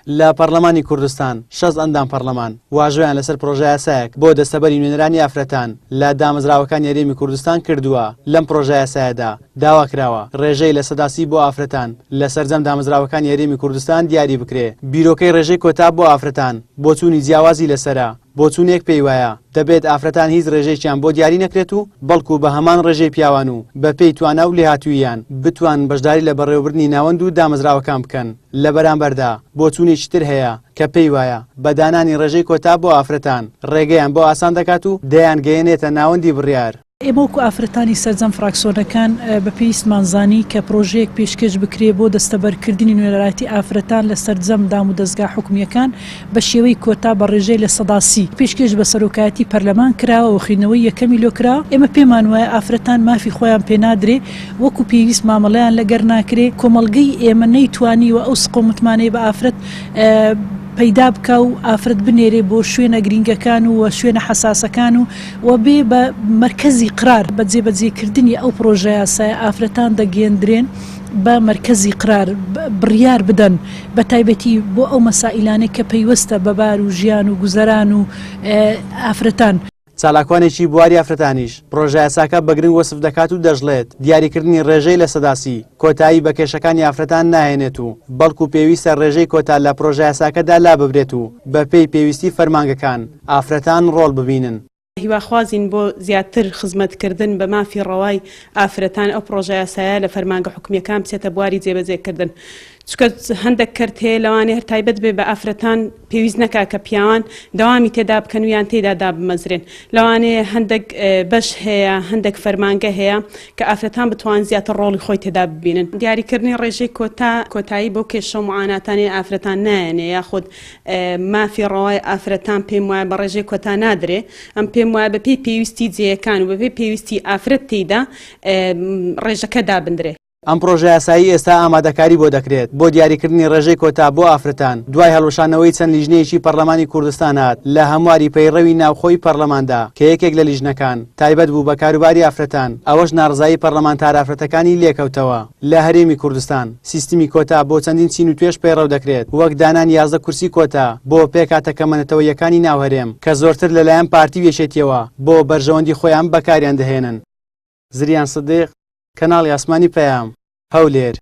لە پەڕلەمانی کوردستان 60 ئەندام پەڕلەمان واژۆیان لەسەر پڕۆژەیاسایەک بۆ دەستەبەری نوێنەرانی ئافرەتان لە دامەزراوەکانی هەرێمی کوردستان کردووە، لەم پڕۆژەیاسایەدا داوا کراوە ڕێژەی 30% بۆ ئافرەتان لە سەرجەم دامەزراوەکانی هەرێمی کوردستان دیاری بکرێ. بیرۆکەی ڕێژەی کۆتا بۆ ئافرەتان بۆچوونی جیاوازی لەسەرە، بۆچوونێک پێی وایە دەبێت ئافرەتان هیچ ڕێژەیەکیان بۆ دیاری نەکرێت و بەڵکو بە هەمان ڕێژەی پیاوان و بە پێی توانا و لێهاتووییان بتوانن بەشداری لە بەڕێوەبردنی ناوەند و دامەزراوەکان بکەن. لە بەرامبەردا بۆچوونێکی تر هەیە کە پێی وایە بە دانانی ڕێژەی کۆتا بۆ ئافرەتان ڕێگەیان بۆ ئاسان دەکات و دەیانگەیەنێتە ناوەندی بڕیار. ئێمە وەکو ئافرەتانی سەرجەم فراکسۆنەکان بە پێویستمان زانی کە پرۆژەیەک پێشکێش بکرێ بۆ دەستەبەرکردنی نوێنەرایەتی ئافرەتان لە سەرجەم دامودەزگا حکومییەکان بە شێوەی کۆتا بە ڕێژەی 30% پێشکێش بە سەرۆکایەتی پەرلەمان کراوە و خوێندنەوەی یەکەمی لۆ کرا. ئێمە پێمان وایە ئافرەتان مافی خۆیان پێنادرێ، وەکو پێویست مامەڵەیان لەگەر ناکرێ، کۆمەڵگەی ئێمە نەیتوانیوە ئەو سقە و متمانەیە بە ئافرەت پەیدا بکا و ئافرەت بنێرێ بۆ شوێنە گرینگەکان و شوێنە حەساسەکان و و بێ بە مەرکەزی قرار، بە جێبەجێکردنی ئەو پڕۆژەیاسایە ئافرەتان دەگەیەندرێن بە مەرکەزی قرار بڕیار بدەن بە تایبەتی بۆ ئەو مەسائیلانەی کە پەیوەستە بە بار و ژیان و گوزەران و ئافرەتان. چالاکوانێکی بواری ئافرەتانیش پڕۆژەیاساکە بە گرنگ وەسف دەکات و دەشڵێت، دیاریکردنی ڕێژەی 30% کۆتایی بە کێشەکانی ئافرەتان ناهێنێت و بەڵکو پێویستە ڕێژەی کۆتا لە پڕۆژەیاساکەدا لاببرێت و بەپێی پێویستی فەرمانگەکان ئافرەتان ڕۆڵ ببینن. هیواخوازین بۆ زیاتر خزمەتکردن بە مافی ڕەوای ئافرەتان ئەو پڕۆژەیاسایە لە فەرمانگە حکومییەکان بچێتە بواری جێبەجێکردن، چونکە هەندێک کەرت هەیە لەوانەیە هەر تایبەت بێ بە ئافرەتان پێویست نەکا کە پیاوان دەوامی تێدا بکەن و یان تێیدا دابمەزرێن، لەوانەیە هەندێک بەش هەیە هەندێک فەرمانگە هەیە کە ئافرەتان بتوان زیاتر ڕۆڵی خۆی تێدا ببینن. دیاریکردنی ڕێژەی کۆتا کۆتایی بەو کێشە و موعاناتانەی ئافرەتان نایەنێ یاخود مافی ڕەوای ئافرەتان پێم وایە بە ڕێژەی کۆتا نادرێ، ئەم پێم وایە بە پێی پێویستی جێیەکان و بە پێی پێویستی ئافرەت تێیدا ڕێژەکە دابندرێ. ئەم پڕۆژەیاسایەی ئێستا ئامادەکاری بۆ دەکرێت بۆ دیاریکردنی ڕێژەی کۆتا بۆ ئافرەتان، دوای هەڵوەشاندنەوەی چەند لیژنەیەکی پەڕلەمانی کوردستان هات لە هەمواری پەیڕەوی ناوخۆی پەڕلەماندا کە یەکێک لە لیژنەکان تایبەت بوو بە کاروباری ئافرەتان، ئەوەش ناڕەزایی پەڕلەمانتارە ئافرەتەکانی لێکەوتەوە. لە هەرێمی کوردستان سیستمی کۆتا بۆ چەندین چین و توێژ پەیڕەو دەکرێت، وەک دانانی 11 کورسی کۆتا بۆ پێکهاتە کەمەنەتەوەییەکانی ناو هەرێم کە زۆرتر لەلایەن پارتی و یەکێتییەوە بۆ بەرژەوەندی خۆیان بەکاریان دەهێنن. زریان سدیق، کەناڵی ئاسمانی پەیام، هەولێر.